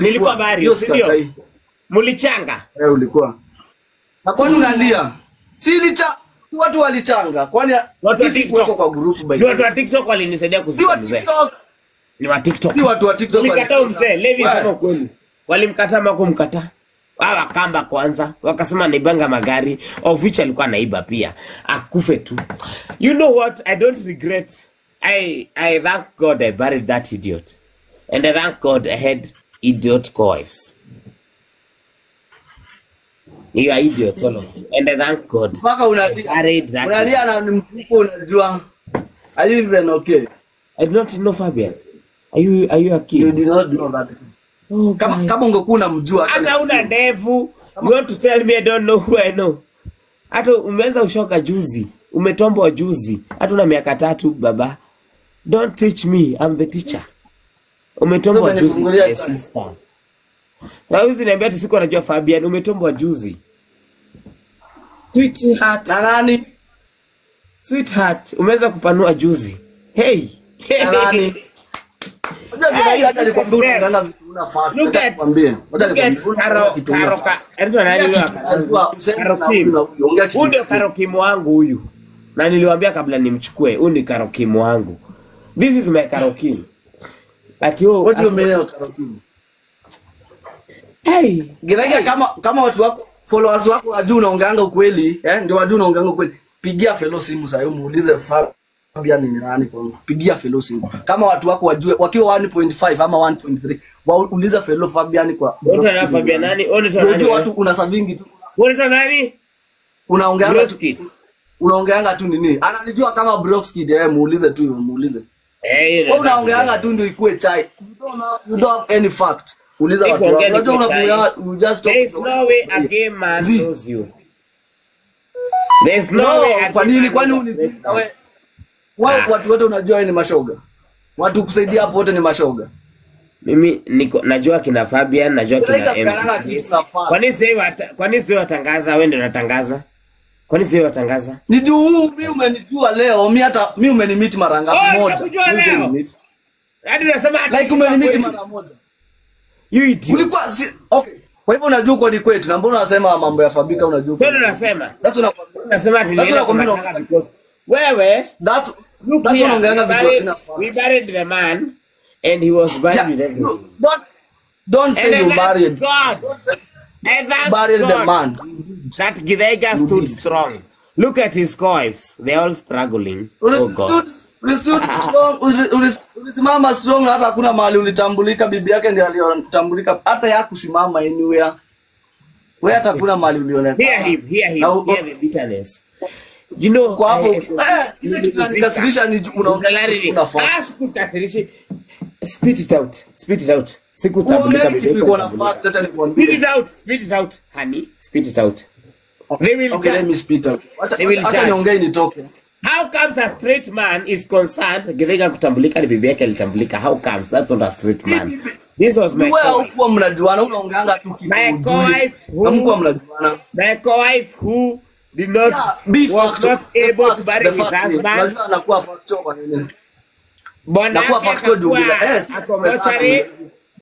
Nilikuwa burial, si ndio? Mulichanga. Eh, ulikuwa. Na kwani unalia? Si licha watu walichanga. Kwani watu wa TikTok kwa group by. Watu wa TikTok walinisaidia kuzika mzee. Ni wa TikTok. Si watu wa TikTok walimkataa mzee. Levi sema kweli. Walimkataa ama kumkataa? Hawa kamba kwanza wakasema naibanga magari, of which alikuwa naiba pia. Akufe tu. You know what? I don't regret. I thank God I buried that idiot. And I thank God I had idiot co-wives. You are idiots all of you. And I thank God. Mpaka unalia. Unalia na mtupo unajua. Are you even okay? I do not know Fabian. Are you a kid? You did not know that. Oh, kama ungekuwa unamjua hata una ndevu. You want to tell me I don't know who I know? Hata umeanza ushoka juzi, umetombwa juzi, hata una miaka 3 baba. Don't teach me, I'm the teacher. Umetombwa juzi. Na huyu niambia ati siku anajua Fabian, umetombwa juzi. Sweetheart. Na nani? Sweetheart, umeanza kupanua juzi. Hey. Na nani? Look at Huyu ndio Karokimu wangu huyu. Na niliwaambia kabla nimchukue, huyu ni Karokimu wangu. This is my Karokimu. But you, what do you mean Karokimu? Hey, Githaiga, kama watu wako followers wako wajua unaongeanga ukweli, ndio wajua unaongeanga ukweli. Pigia fellow simu sasa muulize Fabian ni nani kwa. Pigia fellow simu. Kama watu wako wajue wakiwa 1.5 ama 1.3, wauliza fellow Fabian kwa. Wewe Fabian nani? Unajua watu una savingi tu. Wewe nani? Unaongeanga tu. Unaongeanga tu nini? Ananijua kama Broxkid, muulize tu, muulize. Wewe unaongeanga tu ndio ikue chai. You don't have any fact. Uliza watu wako. Unajua unafunga, you just talk. There is no way a gay man knows you. There is no way. Kwa nini kwani wewe watu wote unajua wewe ni mashoga? Watu kusaidia hapo wote ni mashoga. Mimi niko najua kina Fabian, najua kina MC. Kwa nini sio watangaza? Wewe ndio unatangaza. Kwa nini sio watangaza? Ni juu mimi umenijua leo, mimi hata mimi umenimit mara ngapi moja? Leo. Hadi unasema like umenimit mara moja. You idiot. Ulikuwa si, okay. Kwa hivyo unajua kwa ni kwetu na mbona unasema mambo ya Fabika unajua? Tena unasema. That's unasema ati nini? Wewe that's unaongeanga vitu hakina. We buried the man and he was buried with everything. Don't say you buried. God. Buried the man. That Githaiga stood strong. Look at his co-wives. They're all struggling. Oh God. Ulistood strong, ulisimama strong hata hakuna mahali ulitambulika, bibi yake ndiye aliyotambulika hata ya kusimama anywhere. Wewe hata hakuna mahali ulionekana. Hear him, hear the bitterness. You know, kwa hapo ile kitu kinanikasirisha ni unaongea unafaa. Sikukasirisha. Spit it out. Spit it out. Sikutambulika bibi. Hata nikwambie. Spit it out. Spit it out, honey. Spit it out. They will okay, let me spit out. Acha niongee nitoke. How comes a straight man is concerned Githaiga kutambulika ni bibi yake alitambulika? How comes? That's not a straight man. This was my co-wife. Wewe mnajuana, unaongeanga tu kitu. My co-wife who mnajuana. My co-wife who did not was not able to bury his husband. Unajua anakuwa factual kwa nini? Bwana anakuwa factual juu bila. Yes, ako mochari.